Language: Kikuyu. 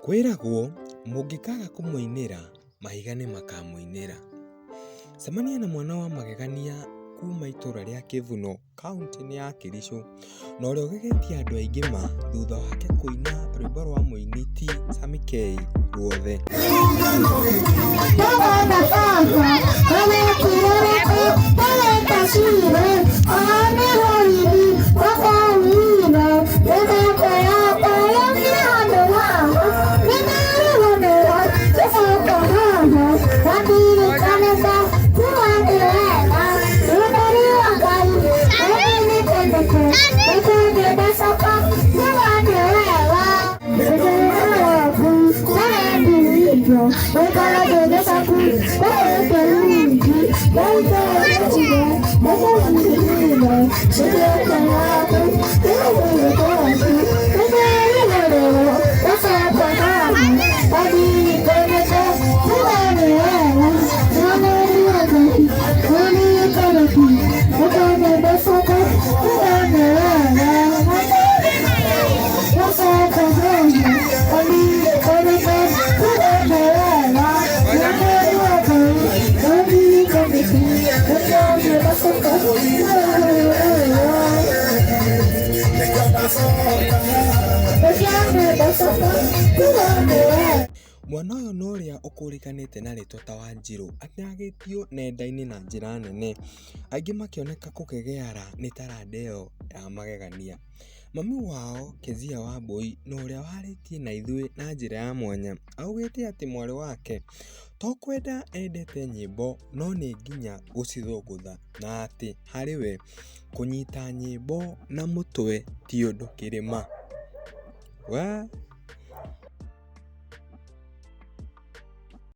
Kwĩragwo mũngĩkaaga kũmũinĩra, mahiga nĩ makamũinĩra. Cemania na mwana wa magegania kuma itũra rĩa Kĩvuno kauntĩ-inĩ ya Kericho na ũrĩa ũgegetie andũ aingĩ ma thutha wake kũina rwĩmbo rwa mũini T Sammy K ruothe. Mwana ũyũ na ũrĩa ũkũrĩkanĩte na rĩtwa ta Wanjirũ anyagĩtio nenda-inĩ na njĩra nene, aingĩ makĩoneka kũgegeara nĩ taranda ĩyo ya magegania. Mami wao Kezia Wambui na ũrĩa warĩtie na ithuĩ na njĩra ya mwanya augĩte atĩ mwarĩ wake to kwenda endete nyĩmbo no nĩ nginya gũcithũngũtha na atĩ harĩ we kũnyita nyĩmbo na mũtwe ti ũndũ kĩrĩma. We!